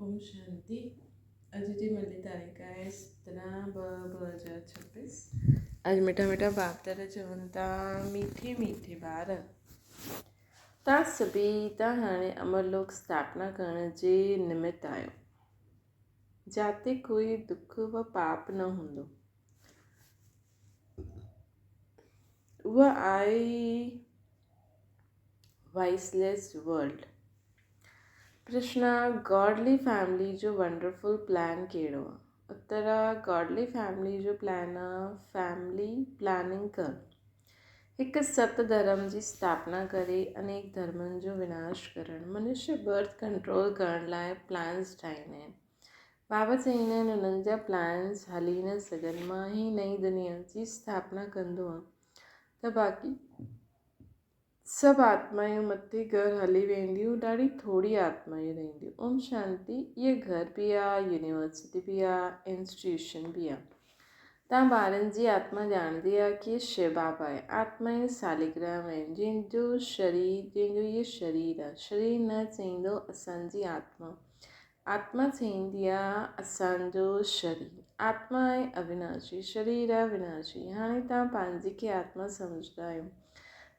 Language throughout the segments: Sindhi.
اوم شانتي اڄ جي ملي تاريخ آهي 17 ٻه 2026. اڄ مٺا مٺا باپ دادا چون ٿا، ميٺي ميٺي ٻار، تان سڀيئي تان هاڻي امر لوڪ اسٿاپنا ڪرڻ جي نمت آهيو، جاتي ڪوئي دک و پاپ نه هوندو. اها آهي ئي وائسليس ورلڊ. پرشن، گاڊلي فيملي جو ونڊرفل پلان ڪهڙو آ؟ اتر، گاڊلي فيملي جو پلان آ فيملي پلاننگ ڪرڻ. هڪ ست ڌرم جي اسٿاپنا ڪري انيڪ ڌرمن جو وناش ڪرڻ. منشي برٿ ڪنٽرول ڪرڻ لاء پلانس ٺاهيندا آهن. بابا چئيندا آهن انهن جا پلانس هلي نه سگهن. مان ئي نئين دنيا جي اسٿاپنا ڪندو آهيان ته باقي سڀ آتمائون مٿي گهر هلي وينديون، ڏاڍي ٿوري آتمائون رهنديون. اوم شانتي، اهي گهر به آ، يونيورسٽي به آ، انسٽيٽيوشن به آ. توهان ٻارن جي آتما ڄاڻندي آ ڪي شو بابا آهي. آتمائون سالگرام آهن، جنهن جو شرير، جنهن جو اهي شرير آ. شرير نه چئيندو اسان جي آتما. آتما چئيندي آ اسان جو شرير. آتما آهي اويناشي، شرير آ وناشي. هاڻي توهان پنهنجي کي آتما سمجهندا آهيو.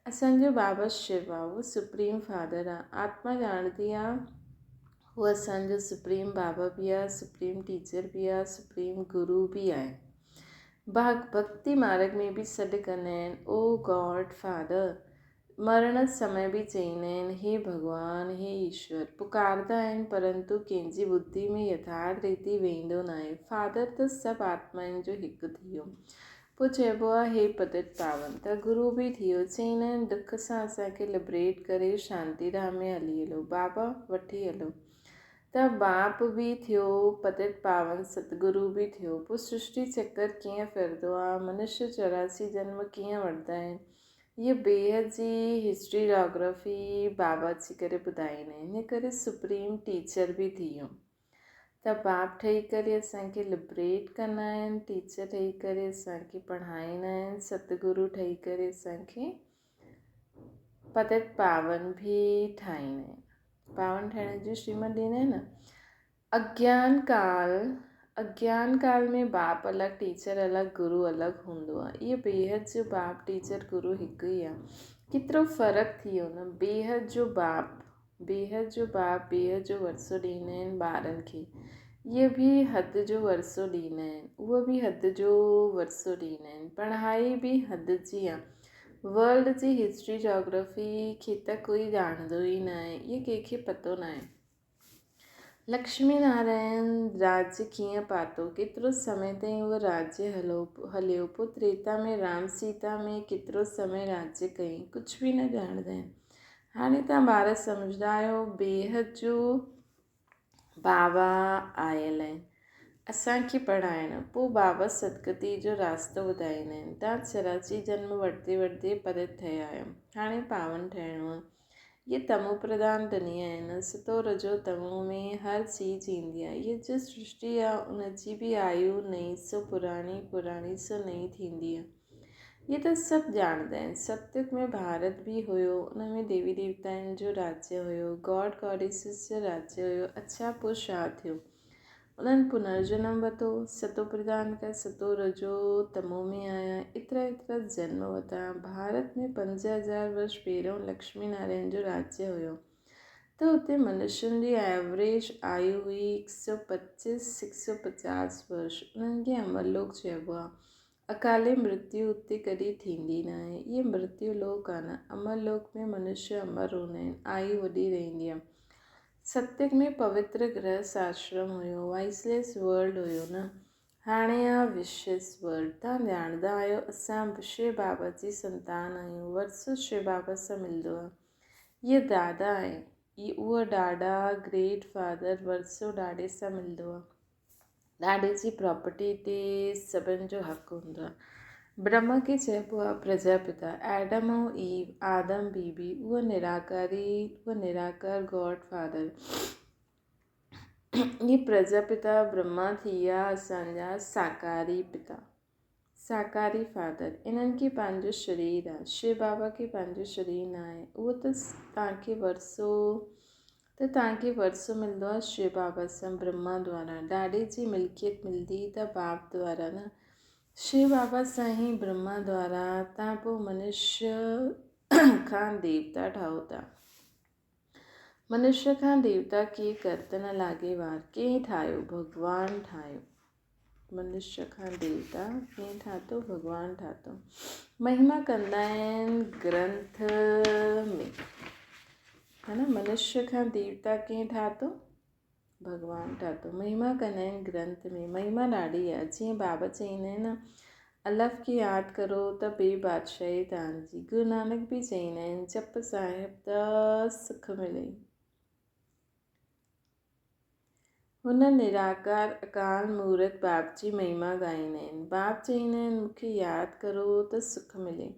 اسان جو بابا شو آ، اهو سپريم فادر آ. آتما ڄاڻندي آ هو اسان جو سپريم بابا به آ، سپريم ٽيچر به آ، سپريم گرو به آهي. ڀڳتي مارڳ ۾ به سڏ ڪندا آهن، او گاڊ فادر. مرڻ سمي به چئيندا آهن، هي ڀڳوان، هي ايشور. پڪارندا آهن، پرنتو ڪنهن جي ٻڌي ۾ يٿارٿ ريتي ويهندو ناهي. فادر ته سڀ آتمائن جو هڪ ٿي ويو. پوء چئبو آهي، هي پتت پاون ته گرو به ٿي ويو. چئيندا آهن، دک سان اسان کي لبريٽ ڪري شانتي ڌام ۾ هلي هلو. بابا وٺي هلو. ته باپ به ٿيو، پتت پاون ستگرو به ٿيو. پوء سرشٽي چڪر ڪيئن ڦرندو آهي؟ منشيه 84 جنم ڪيئن وٺندا آهن؟ هيء بيحد جي هسٽري جاگرافي بابا اچي ڪري ٻڌائيندا آهن. ان ڪري سپريم ٽيچر به ٿي ويو ته باپ ٺهي ڪري اسان کي لبريٽ ڪندا آهن، ٽيچر ٺهي ڪري اسان کي پڙهائيندا آهن، ستگرو ٺهي ڪري اسان کي پتت پاون به ٺاهيندا آهن. پاون ٺهڻ جي شريمت ڏيندا آهن نه. اگيان ڪال، اگيان ڪال ۾ باپ الڳ، ٽيچر الڳ، گرو الڳ هوندو آ. اهي بيحد جو باپ، ٽيچر، گرو هڪ ئي آ. ڪيترو فرق ٿي ويو نه. بيحد جو باپ، بيحد جو باپ بيحد جو ورثو ڏيندا آهن ٻارن کي. اهي به حد جو ورثو ڏيندا آهن. اهو به حد جو ورثو ڏيندا آهن. پڙهائي به حد جي آ. ورلڊ جي هسٽري جاگرافي کي ته ڪوئي ڄاڻندو ئي ناهي. اهي ڪنهن کي پتو ناهي. لڪشمي نارائڻ راڄ ڪيئن پاتو؟ ڪيترو سمي تائين اهو راڄ هليو؟ پوء تريتا ۾ رام سيتا ۾ ڪيترو سمي راڄ ڪيائين؟ ڪجهه به نه ڄاڻندا آهن. هاڻي توهان ٻار سمجهندا آهيو، بيحد جو بابا آيل آهن اسان کي پڙهائڻ. پوء بابا ستگتي جو راستو ٻڌائيندا آهن. توهان 84 جنم وٺندي وٺندي پرت ٺهيا آهيو. هاڻي پاون ٺهڻو آهي. هيء تمو پرڌان دنيا آهي نه، ستو رجو تمو ۾ هر چيز ايندي آهي. هيء جو سرشٽي آهي، ان جي به آيو نئين سو پراڻي، پراڻي سو نئين ٿيندي آهي. هيء ته سڀ ڄاڻندا آهن. ستيگ ۾ ڀارت به هيو، ان ۾ ديوي ديوتائن جو راجيه هيو، گاڊ گاڊيسز جو راجيه هيو. اڇا پوء ڇا ٿيو؟ انهن پنرجنم ورتو، ستو پرڌان کان ستو رجو تمو ۾ آيا، ايترا ايترا جنم ورتا. ڀارت ۾ 5000 ورش پهريون لڪشمي نارائڻ جو راجيه هيو ته اتي منشين جي ايوريج آيو هئي هڪ سؤ پچيس، هڪ سؤ پچاس ورش. انهن کي امر لوڪ چئبو آهي. اڪالي مرتيو اتي ڪڏهن ٿيندي ناهي. اهي مرتيو لوڪ آهن. امر لوڪ ۾ منشيه امر هوندا آهن. آيو وڏي رهندي آهي. ستيگ ۾ پوتر گرهس آشرم هيو، وائسليس ورلڊ هيو نه، هاڻي آ وشيس ورلڊ. توهان ڄاڻندا آهيو اسان به شو بابا جي سنتان آهيون، ورثو شو بابا سان ملندو آ. اهي دادا آهن، اهو ڏاڏا، گريٽ فادر، ورثو ڏاڏي سان ملندو آ. ڏاڏي جي پراپرٽي تي سڀن جو حق هوندو آهي. برهما کي چئبو آهي پرجا پتا، ايڊم ۽ ايو، آدم بي بي، اهو نراڪاري، اهو نراڪار گاڊ فادر. اهي پرجا پتا برهما ٿي ويا اسان جا ساڪاري پتا، ساڪاري فادر. انهن کي پنهنجو شرير آهي، شو بابا کي پنهنجو شرير نه آهي. اهو ته توهان کي ورثو ته توهان کي ورثو ملندو آهي شو بابا سان برهما دوارا. ڏاڏي جي ملڪيت ملندي ته باپ دوارا نه. شو بابا سان ئي برهما دوارا تان پوء منشيه کان ديوتا ٺاهو ٿا. منشيه کان ديوتا ڪيئن ڪرت نه لاڳي وار. ڪنهن ٺاهيو؟ ڀڳوان ٺاهيو. منشيه کان ديوتا ڪنهن ٺاتو؟ ڀڳوان ٺاتو. مهما ڪندا آهن گرنٿ ۾، ها نه؟ منشيه کان ديوتا ڪنهن ٺاتو؟ ڀڳوان ٺاتو. مهما ڪندا آهن گرنٿ ۾. مهما ڏاڍي آهي. جيئن بابا چئيندا آهن نه، الف کي ياد ڪرو ته ٻي بادشاهي توهان جي. گرو نانڪ به چئيندا آهن، جپ صاحب ته سک ملي. هن نراڪار اڪال مورت باپ جي مهما ڳائيندا آهن. باپ چئيندا آهن، مون کي ياد ڪرو ته سک ملي.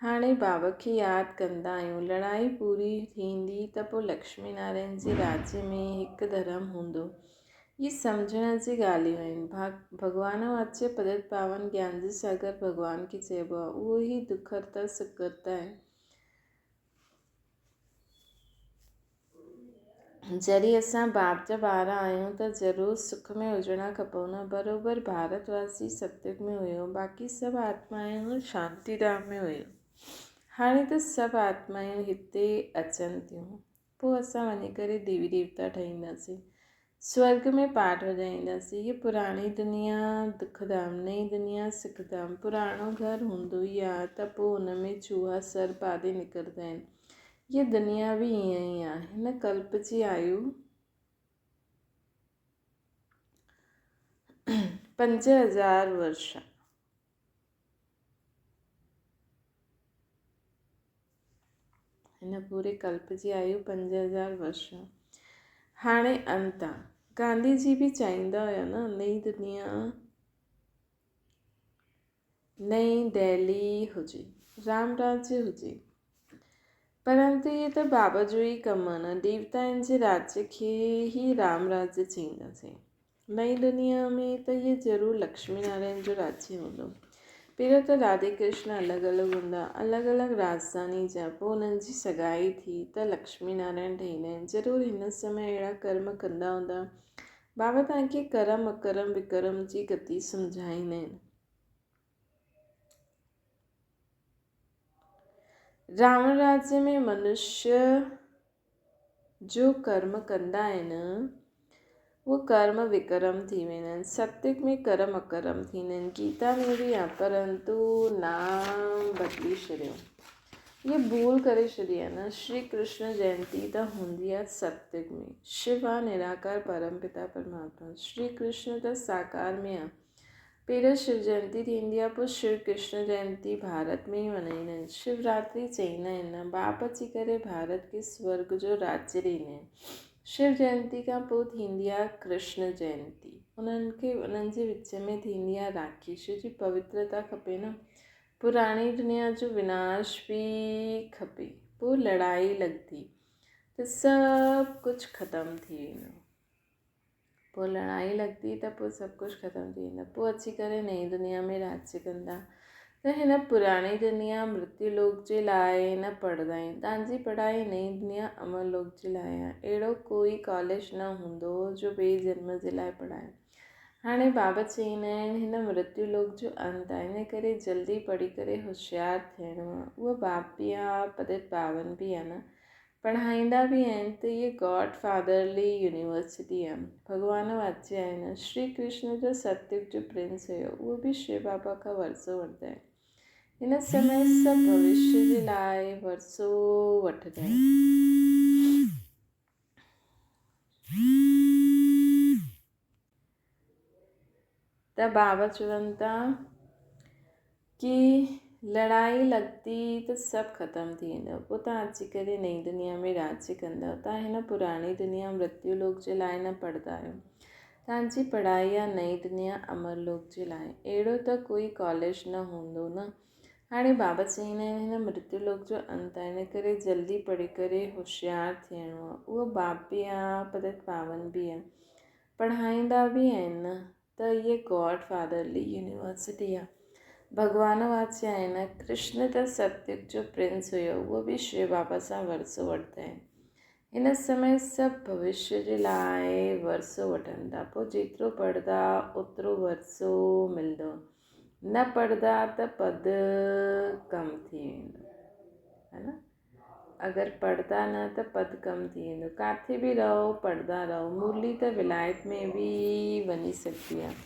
هاڻي باب کي ياد ڪندا آهيون. لڙائي پوري ٿيندي ته پوء لڪشمي نارائڻ جي راڄ ۾ هڪ ڌرم هوندو. اهي سمجهڻ جي ڳالهيون آهن. ڀڳوان واچيه پدت پاون گيان جي ساگر ڀڳوان کي چئبو آهي. اهو ئي دک هرتا سک ڪرتا آهي. جڏهن اسان باپ جا ٻار آهيون ته ضرور سک ۾ هجڻا کپون نه. بروبر ڀارت واسي ستيگ ۾ هيو، باقي سڀ آتمائون شانتي ڌام ۾ هيون. هاڻي ته سڀ آتمائون هتي اچن ٿيون. پوء اسان وڃي ڪري ديوي ديوتا ٺهينداسين. سورڳ ۾ پاٺ وڄائينداسين. هيء پراڻي دنيا دک ڌام، نئين دنيا سک ڌام. پراڻو گهر هوندو ئي آ ته پوء ان ۾ چوها سر پادي نڪرندا آهن. هيء دنيا به ائين ئي آ. هن ڪلپ جي آيو 5000 ورش آ. هن پوري ڪلپ جي آيو 5000 ورش هاڻي انت آ. گانڌي جي به چاهيندا هيا نه نئين دنيا نئين دهلي هجي، رام راجيه هجي. پرنتو هي ته بابا جو ئي ڪم آ نه، ديوتائن جي راجيه کي ئي رام راجيه چئينداسين. نئين دنيا ۾ ته اهي ضرور لڪشمي نارائڻ جو راجيه هوندو. پهريون ته راڌي ڪرشن الڳ الڳ هوندا، الڳ الڳ راڄڌاني جا، پوء انهن جي سڳائي ٿي ته لڪشمي نارائڻ ٺهيندا آهن. ضرور هن سمي اهڙا ڪرم ڪندا هوندا. بابا توهان کي ڪرم اڪرم وڪرم جي گتي سمجهائيندا آهن. راوڻ راجيه ۾ منشيه جو ڪرم ڪندا آهن، اهي ڪرم وڪرم ٿي ويندا آهن. ستيگ ۾ ڪرم اڪرم ٿيندا آهن. گيتا ۾ به آهي، پرنتو نام بدلي ڇڏيو. هيء ڀول ڪري ڇڏي آهي نه. شري ڪرشن جينتي ته هوندي آهي ستيگ ۾. شو آهي نراڪار پرم پتا پرماتما. شري ڪرشن ته ساڪار ۾ آهي. پهريون شو جينتي ٿيندي آهي پوء شري ڪرشن جينتي ڀارت ۾ ئي ملهائيندا آهن. شو راتري چئيندا آهن نه باپ اچي ڪري ڀارت کي سورڳ جو راجيه ڏيندا آهن. شو جينتي کان پوء ٿيندي آهي ڪرشن جينتي. انهن کي انهن جي وچ ۾ ٿيندي آهي راکي. شو جي پوترتا کپي نه. پراڻي دنيا جو وناش به کپي. پوء لڙائي لڳندي ته سڀ ڪجهه ختم ٿي ويندو. پوء لڙائي لڳندي ته پوء سڀ ڪجهه ختم ٿي ويندو. پوء اچي ڪري نئين دنيا ۾ راڄ ڪندا. ته هن پراڻي دنيا مرتيو لوڪ جي لاء نه پڙهندا آهيون. توهان جي پڙهائي نئين دنيا امر لوڪ جي لاء آهي. اهڙو ڪوئي ڪاليج نه هوندو جو ٻئي جنم جي لاء پڙهائي. هاڻي بابا چئيندا آهن هن مرتيو لوڪ جو انت آهي ان ڪري جلدي پڙهي ڪري هوشيار ٿيڻو آهي. اهو باپ به آهي پتيت پاون به آهي نه. پڙهائيندا به آهن ته هيء گاڊ فادرلي يونيورسٽي آهي. ڀڳوان واچي آهي نه. شري ڪرشن جو ستيگ جو پرنس هيو، اهو به شو بابا کان ورثو وٺندا آهن. هن سمي سڀ ڀوشيه جي لاء ورثو وٺندا آهن. ته بابا چون ٿا ڪي لڙائي لڳتي ته سڀ ختم ٿي ويندو پوء تان اچي ڪري نئين دنيا ۾ راڄ ڪندؤ تان هن پراڻي دنيا مرتيو لوڪ جي لاء نه پڙهندا آهيو تان جي پڙهائي آ نئين دنيا امر لوڪ جي لاء اهڙو ته ڪوئي ڪاليج نه هوندو نه هاڻي بابا چئيندا آهن هن مرتيو لوڪ جو انت آهي ان ڪري جلدي پڙهي ڪري هوشيار ٿيڻو آ اهو باپ به آ پتت پاون به آ پڙهائيندا به آهن نه ته هيء گاڊ فادرلي يونيورسٽي آ. ڀڳوان واچي آهي نه. ڪرشن ته ستيگ جو پرنس هيو، اهو به شو بابا سان ورثو وٺندا آهن. هن سمي سڀ ڀوشيه جي لاء ورثو وٺن ٿا، پوء جيترو پڙهندا اوترو ورثو ملندو، نه پڙهندا ته پد ڪم ٿي ويندو. ها نه، اگر پڙهندا نه ته پد ڪم ٿي ويندو. ڪاٿي به رهو پڙهندا رهو. مرلي ته ولايت ۾ به وڃي سگهبي آهي.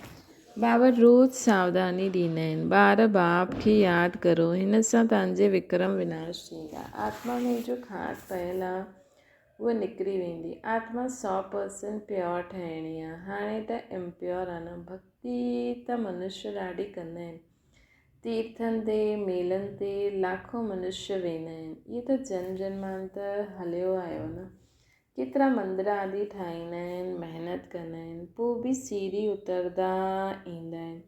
بابا روز ساوڌاني ڏيندا آهن، ٻار باپ کي ياد ڪرو، هن سان توهان جي وڪرم وناش ٿيندا. آتما ۾ جو کاڌ پيل آهي اها نڪري ويندي. آتما سؤ پرسنٽ پيور ٺهڻي آهي، هاڻي ته امپيور آهي نه. ڀڳتي ته منشيه ڏاڍي ڪندا آهن. تيرٿن تي، ميلن تي لاکون منشيه ويندا آهن. اهو ته جنم جنمانتر هليو آيو نه. ڪيترا مندر آدي ٺاهيندا آهن، محنت ڪندا آهن، پوء به سيڙهي اتردا ايندا آهن.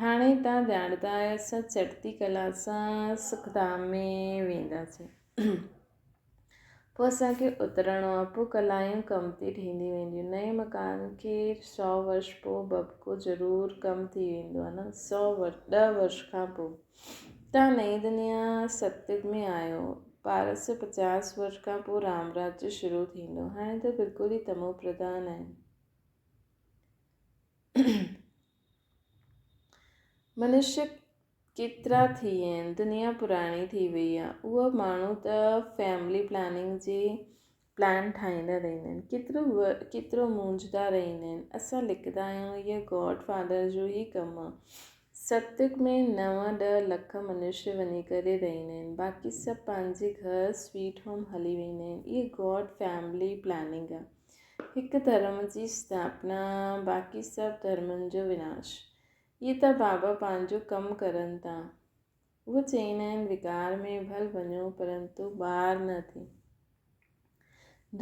هاڻي توهان ڄاڻندا آهيو اسان چڙهتي ڪلا سان سکڌام ۾ وينداسين. پوء اسان کي اترڻو آهي، پوء ڪلايون ڪم تي ٿينديون وينديون. نئين مڪان کي سؤ ورش پوء ڀڀڪو ضرور ڪم ٿي ويندو آهي نه، سؤ ورش، ڏهه ورش کان پوء. توهان نئين دنيا ستيگ ۾ آهيو. ٻارهن سؤ پچاس ورش کان پوء رام راجيه شروع ٿيندو. هاڻي ته بلڪل ئي تمو پرڌان آهن. منشيه ڪيترا ٿي ويا آهن، دنيا پراڻي ٿي وئي آهي، اهي ماڻهو ته فيملي پلاننگ جي پلان ٺاهيندا رهندا آهن، ڪيترو ڪيترو مونجهندا رهندا آهن، اسان لکندا آهيون اهو گاڊ فادر جو ئي ڪم آهي. ستيگ ۾ نو ڏهه لک منشيه وڃي ڪري رهندا آهن، باقي سڀ پنهنجي گهر سويٽ هوم هلي ويندا آهن، اهي گاڊ فيملي پلاننگ آهي. هڪ ڌرم جي اسٿاپنا، باقي سڀ ڌرمن جو وناش. اهي ته بابا پنهنجو ڪم ڪرن ٿا. اهي چئيندا آهن وڪار ۾ ڀل وڃو پرنتو ٻار نه ٿي.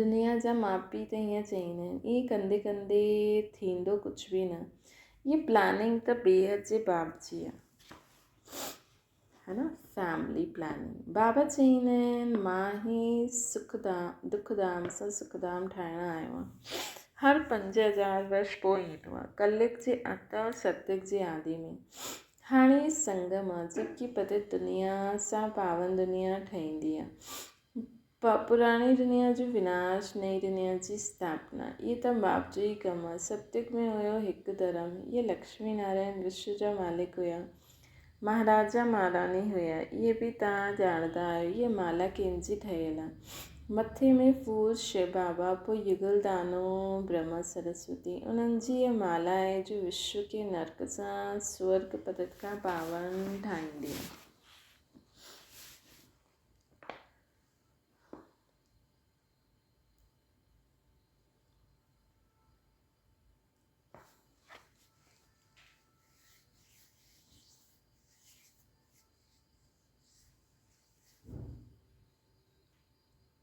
دنيا جا ماء پيء ته ائين چئيندا آهن. ائين ڪندي ڪندي ٿيندو ڪجهه به نه. هيء پلاننگ ته بيحد جي باپ جي آهي. ها نه فيملي پلاننگ. بابا چئيندا آهن مان هي سک ڌام دک ڌام سان سک ڌام ٺاهڻ آيو آهيان. هر 5000 ورش پوء ايندو آهي. ڪليگ جي انت ۽ ستيگ جي آدي ۾. هاڻي سنگم آهي جبڪه پتت دنيا سان پاون دنيا ٺهيندي آهي. پراڻي دنيا جو وناش، نئين دنيا جي اسٿاپنا. اهي ته باپ جو ئي ڪم آهي. ستيگ ۾ هيو هڪ ڌرم. اهي لڪشمي نارائڻ وشو جا مالڪ هيا. مهاراجا مهاراڻي هيا. اهي به توهان ڄاڻندا آهيو. اهي مالا ڪنهن جي ٺهيل آهي. مٿي ۾ ڦول شو بابا، پوء يگل دانو برهما سرسوتي. انهن جي اها مالا آهي جو وشو کي نرڪ سان سورڳ پتت کان پاون ٺاهيندي آهي.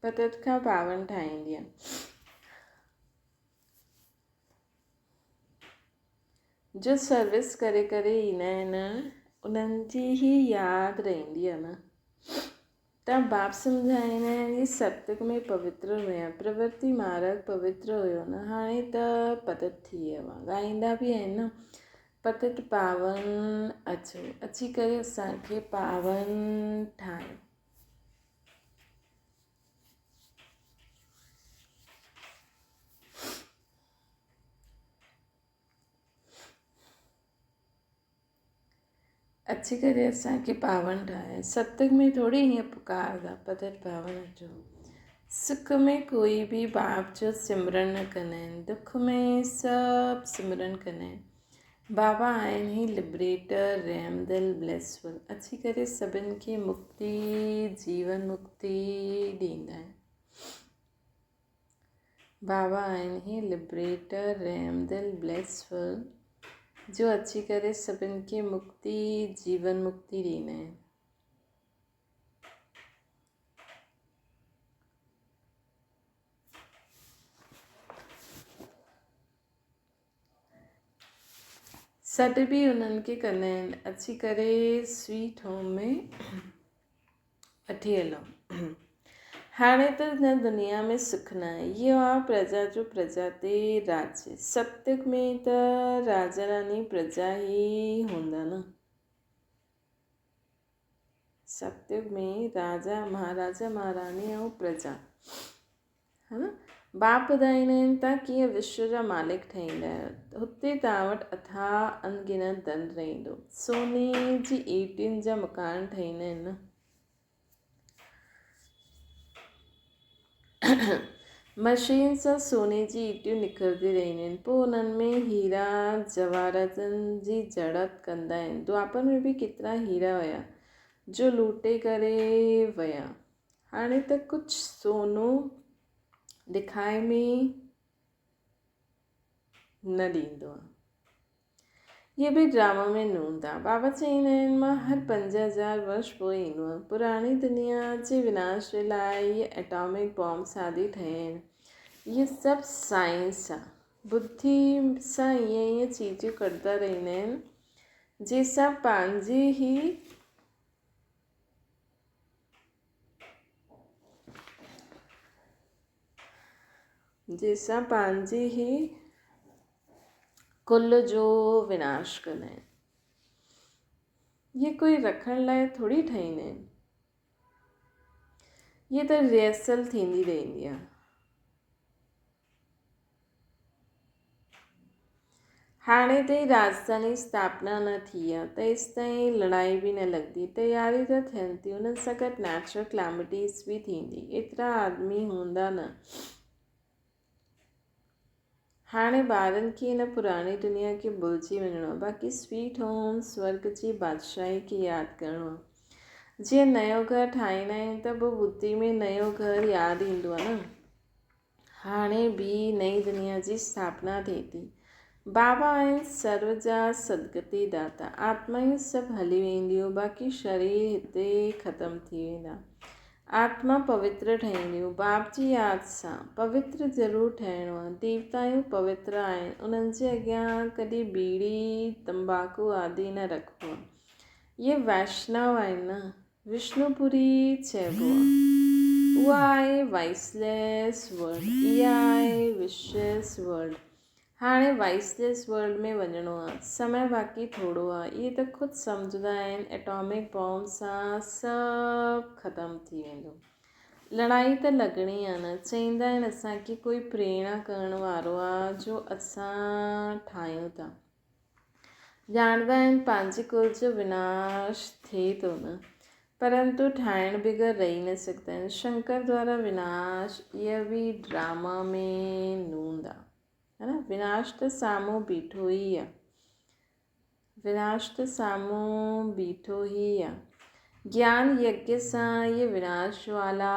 پتت کان پاون ٺاهيندي آهي. جو سروس ڪري ڪري ايندا آهن انهن جي ئي ياد رهندي آهي نه ته باپ سمجهائيندا آهن هي ستيگ ۾ پوتر هيا پرورتي مارگ پوتر هيو نه هاڻي ته پتت ٿي ويو آهي ڳائيندا به آهن نه پتت پاون اچو اچي ڪري اسان کي پاون ٺاهيو. اچي ڪري اسان کي پاون ٺاهي. ستگ ۾ ٿوري هيئن پڪاردا پتت پاون اچو. سک ۾ ڪوئي به باپ جو سمرن نه ڪندا آهن، دک ۾ سڀ سمرن ڪندا آهن. بابا آهن هي لبريٽر، رحمدل، بليسفل، اچي ڪري سڀن کي مڪتي، جيون مڪتي ڏيندا آهن. بابا آهن هي لبريٽر، رحمدل، بليسفل، جو اچي ڪري سڀن کي مڪتي، جيون مڪتي ڏيندا آهن. سڏ به انهن کي ڪندا آهن، اچي ڪري سويٽ هوم ۾ وٺي هلو. هاڻي ته هن دنيا ۾ سک نه آهي. اهو آهي پرجا جو پرجا تي راڄ. ستيگ ۾ ته راجا راني پرجا ئي هوندا نه. ستيگ ۾ راجا، مهاراجا، مهاراڻي ۽ پرجا. ها نه؟ باپ ٻڌائيندا آهن توهان ڪيئن وشو جا مالڪ ٺهيندا آهيو. هتي توهان وٽ اٿاهه انگنت ڌن رهندو. سوني جي ايٽين جا مڪان ٺهيندا آهن نه. مشين سان سوني جي ايٽيون نکرنديون رهنديون آهن. پوء انهن ۾ هيرا جواهراتن جي جڙت ڪندا آهن. دوآپر ۾ به ڪيترا هيرا هيا، جو لوٽي ڪري ويا. هاڻي ته ڪجهه سونو ڏکائي ۾ نه ڏيندو آ. هي به ڊراما ۾ نوند آ. بابا چئيندا آهن مان هر 5000 ورش پوء ايندو آهيان. پراڻي دنيا جي وناش جي لاء اهي ايٽامڪ بامس آدي ٺهيا آهن. اهي سڀ سائنس آ. ٻڌي سان ائين ائين چيزون ڪڍندا رهندا آهن جنهن سان پنهنجي ئي جنهن سان پنهنجي ئي ڪل جو وناش ڪندا آهن. اهي ڪوئي رکڻ لاء ٿوري ٺهيندا آهن. اهي ته ريهرسل ٿيندي رهندي آهي. هاڻي تائين راڄڌاني اسٿاپنا نه ٿي آ، تيستائين لڙائي به نه لڳندي. تياري ته ٿين ٿيون، انهن سان گڏ نيچرل ڪلامٽيز به ٿيندي. ايترا آدمي هوندا نه. هاڻي ٻارن کي هن پراڻي دنيا کي ڀلجي وڃڻو آ، باقي سويٽ هوم، سورڳ جي بادشاهي کي ياد ڪرڻو آ. جيئن نيو گهر ٺاهيندا آهيون ته به ٻڌي ۾ نيو گهر ياد ايندو آ نه. هاڻي به نئين دنيا جي اسٿاپنا ٿئي ٿي. بابا آهن سرو جا سدگتي داتا. آتمائون سڀ هلي وينديون، باقي شرير هتي ختم ٿي ويندا. آتما پوتر ٺهنديون، باپ جي ياد سان. پوتر ضرور ٺهڻو آهي. ديوتائون پوتر آهن، انهن جي اڳيان ڪڏهن ٻيڙي، تمباڪو آدي نه رکبو آهي. اهي ويشنو آهن نه. وشنوپوري چئبو آ. اها آهي وائسليس ورلڊ. اها آهي وشيس ورلڊ. هاڻي وائسليس ورلڊ ۾ وڃڻو آ. سمي باقي ٿورو آ. اهي ته خود سمجهندا آهن ايٽامڪ بام سان سڀ ختم ٿي ويندو. لڙائي ته لڳڻي آ نه. چئيندا آهن اسان کي ڪوئي پريرڻا ڪرڻ وارو آ جو اسان ٺاهيون ٿا. ڄاڻندا آهن پنهنجي ڪل جو وناش ٿئي ٿو نه، پرنتو ٺاهڻ بغير رهي نه سگهندا آهن. شنڪر دوارا وناش اها به ڊراما ۾ نوند آ ها نه، وناش ته سامهون بيٺو ئي آ، وناش ته سامهون بيٺو ئي آ. گيان يگيه سان اهي وناش جوالا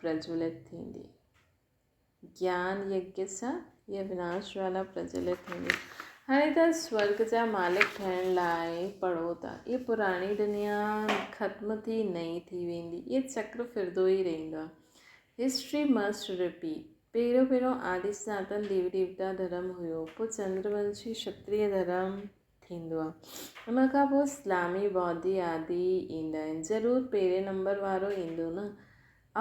پرجولت ٿيندي. گيان يگيه سان اها وناش جوالا پرجولت ٿيندي. هاڻي ته سورڳ جا مالڪ ٺهڻ لاء پڙهو ٿا. اها پراڻي دنيا ختم ٿي نئين ٿي ويندي. اهو چڪر ڦرندو ئي رهندو آهي. History must repeat. پهريون پهريون آدي سناتن ديوي ديوتا ڌرم هيو. پوء چندر ونشي شتريه ڌرم ٿيندو آهي. ان کان پوء اسلامي ٻوڌي آدي ايندا آهن. ضرور پهرين نمبر وارو ايندو نه.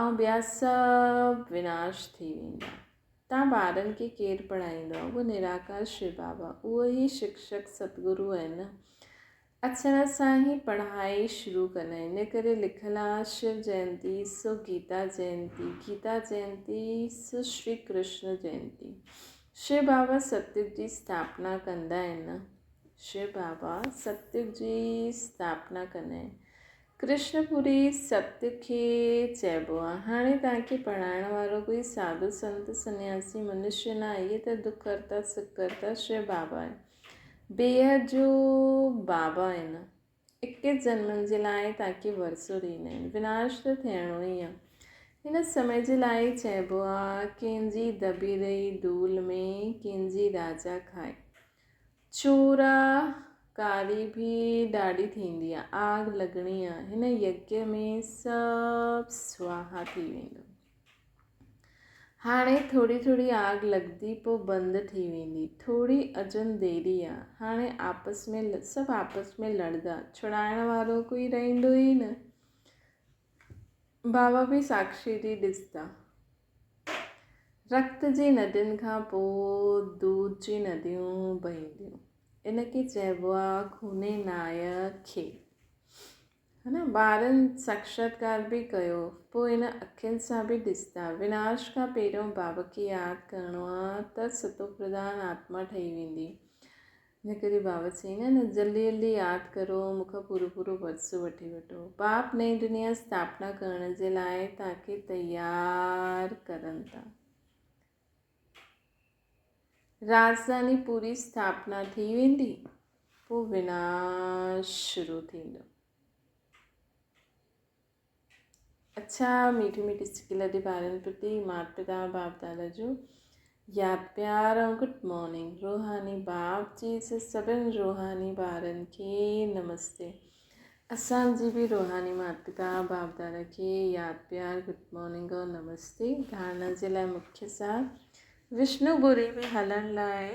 ۽ ٻيا سڀ وناش ٿي ويندا. توهان ٻارن کي ڪير پڙهائيندو آهي؟ اهو نراڪار شو بابا، اهو ئي شڪشڪ ستگرو آهن نه. اچڻ سان ئي پڙهائي شروع ڪندا آهن. ان ڪري لکيل آهي شو جينتي سو گيتا جينتي، گيتا جينتي سو شري ڪرشن جينتي. شو بابا ستيگ جي اسٿاپنا ڪندا آهن نه. شو بابا ستيگ جي اسٿاپنا ڪندا آهن. ڪرشن پوري ست کي چئبو آ. هاڻي توهان کي پڙهائڻ وارو ڪوئي ساڌو سنت سنياسي منشي نه آهي، اهي ته دک ڪرتا سک ڪرتا شو بابا آهن. بيحد جو بابا آهن. اڪيس جنمن جي لاء توهان کي ورثو ڏيندا آهن. وناش ته ٿيڻو ئي آ. هن سمي جي لاء ئي چئبو آ، ڪنهن جي دٻي رهي دول ۾، ڪنهن جي راجا کائي. چورا ڪاري به ڏاڍي ٿيندي آ، آگ لڳڻي آ، هن يگيه ۾ سڀ سواها ٿي ويندو. هاڻي ٿوري ٿوري آگ لڳندي پوء بند ٿي ويندي. ٿوري اجن ديري آ، هاڻي آپس ۾ سڀ آپس ۾ لڙندا، ڇڙائڻ وارو ڪوئي رهندو ئي نه. بابا به ساڪشي ٿي ڏسندا. رت جي ندين کان پوء دود جي نديون بهنديون. ان کي چئبو آ خوني نائڪ کيل. ها نه ٻارن ساڪشاتڪار به ڪيو پوء ان اکين سان به ڏسندا. وناش کان پهريون بابا کي ياد ڪرڻو آ ته ستوپرڌان آتما ٺهي ويندي. ان ڪري بابا چئيندا آهن نه جلدي جلدي ياد ڪرو مون کان پورو پورو ورثو وٺي وٺو. باپ نئين دنيا اسٿاپنا ڪرڻ جي لاء توهان کي تيار ڪرن ٿا. راڄڌاني پوري اسٿاپنا ٿي ويندي پوء وناش شروع ٿيندو. اڇا ميٺي ميٺي سڪي لڏي ٻارن پرتي مات پتا باپ دادا جو ياد پيار ۽ گڊ مارننگ روحاني باپ جي سڀن روحاني ٻارن کي نمستي. اسان جي به روحاني مات پتا باپ دادا کي ياد پيار گڊ مارننگ اور نمستي ڌارڻا جي لاء مکيه سار وشنو پوري ۾ هلڻ لاء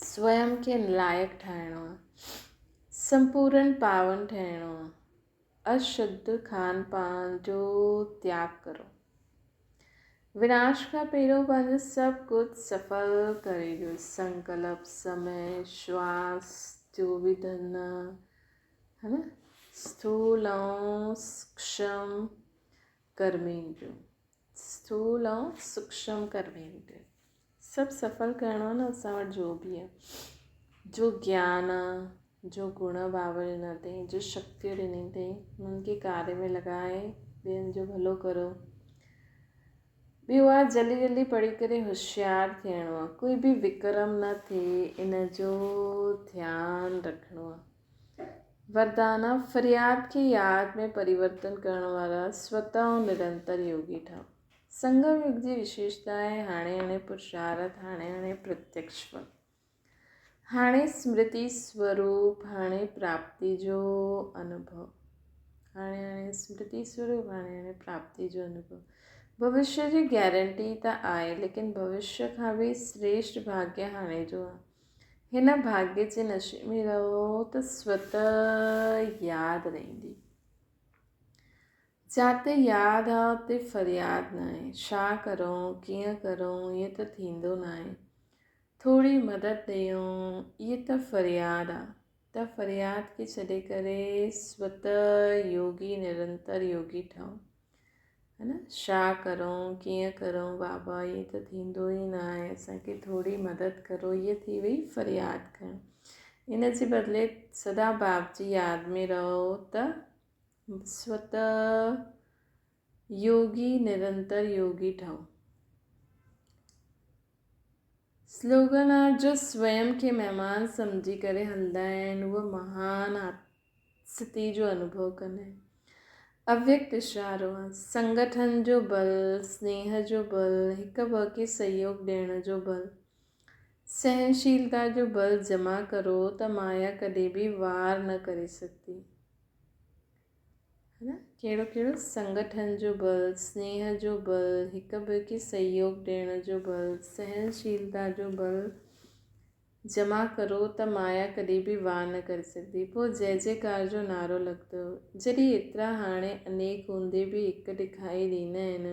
سويم کي لائق ٺاهڻو آهي سمپورن پاون ٺهڻو آهي اشڌ کان پان جو تياڳ ڪرو وناش کان پهريون پنهنجو سڀ ڪجهه سڦل ڪري ڏيو. سنڪلپ، سمي، شواس، جو به ڌن، ها نه، اسٿول ۽ سوڪشم ڪرميندريون، اسٿول ۽ سوڪشم ڪرميندريون سڀ سڦل ڪرڻو آهي نه اسان وٽ جو به آهي، جو گيان آ، جو گڻ بابا ڏنا اٿئي، جو شڪتيون ڏني اٿئي، انهن کي ڪاري ۾ لڳائي ٻين جو ڀلو ڪرو. ٻيو آ جلدي جلدي پڙهي ڪري هوشيار ٿيڻو آ، ڪوئي به وڪرم نه ٿئي ان جو ڌيان رکڻو آ. وردان آ فرياد کي ياد ۾ پريورتن ڪرڻ وارا سوتا ۽ نرنتر يوگي ٺهو. سنگم يگ جي وشيشتا آهي هاڻي هاڻي پرشارٿ، هاڻي هاڻي پرتيڪش ڦل. هاڻي سمرتي سوروپ، هاڻي پراپتي جو انوڀو. هاڻي هاڻي سمرتي سوروپ، هاڻي هاڻي پراپتي جو انوڀو. ڀوشيه جي گيرنٽي ته آهي، ليڪن ڀوشيه کان به سريشٽ ڀاگيه هاڻي جو آهي. هن ڀاگيه جي نشي ۾ رهو ته سوته ياد رهندي. جاتي ياد آ اتي فرياد ناهي. ڇا ڪرون ڪيئن ڪرون ائين ته ٿيندو ناهي. ٿوري مدد ڏيون ائين ته فرياد آ. ته فرياد کي ڇڏي ڪري سوته يوگي نرنتر يوگي ٺهون. ها نه ڇا ڪرون ڪيئن ڪرون بابا ائين ته ٿيندو ئي ناهي اسان کي ٿوري مدد ڪرو ائين ٿي وئي فرياد ڪرڻ. ان جي بدلي سدا باپ جي ياد ۾ رهو ته سوته يوگي نرنتر يوگي ٺهو. سلوگن آ جو سويم کي مهمان سمجهي ڪري هلندا آهن اهي مهان آتستي جو انوڀو ڪندا آهن. اويڪت اشارو آ سنگٺن جو بل، سنيهه جو بل، هڪ ٻه کي سهيوگ ڏيڻ جو بل، سهنشيلتا جو بل جمع ڪرو ته مايا ڪڏهن به وار نه ڪري سگهندي. ها نه ڪهڙو ڪهڙو سنگٺن جو بل، سنيهه جو بل، هڪ ٻئي کي سهيوگ ڏيڻ جو بل، سهنشيلتا جو بل جمع ڪرو ته مايا ڪڏهن به واهه نه ڪري سگهندي. پوء جئه جئڪار جو نعرو لڳندو. جڏهن ايترا هاڻي انيڪ هوندي به هڪ ڏکائي ڏيندا آهن.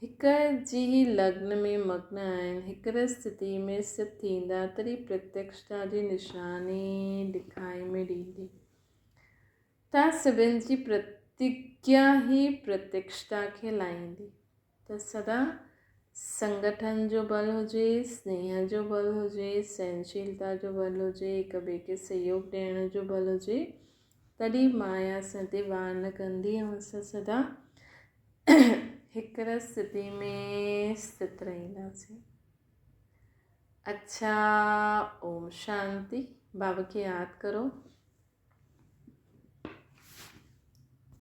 هڪ جي ئي لگن ۾ مگن آهن، هڪڙي اسٿتي ۾ اسٿت ٿيندا، تڏهن پرتيڪشتا جي نشاني ڏکائي ۾ ڏيندي. تان سڀن جي پرتگيا ئي پرتيڪشتا کي لاهيندي. ته سدا سنگٺن جو بل هجي، سنيهه جو بل هجي، سهنشيلتا جو بل هجي، هڪ ٻئي کي سهيوگ ڏيڻ جو بل هجي، تڏهن مايا اسان تي وار نه ڪندي ۽ اسان سدا هڪڙي اسٿتي ۾ اسٿت رهنداسين. اڇا اوم شانتي. بابا کي ياد ڪرو.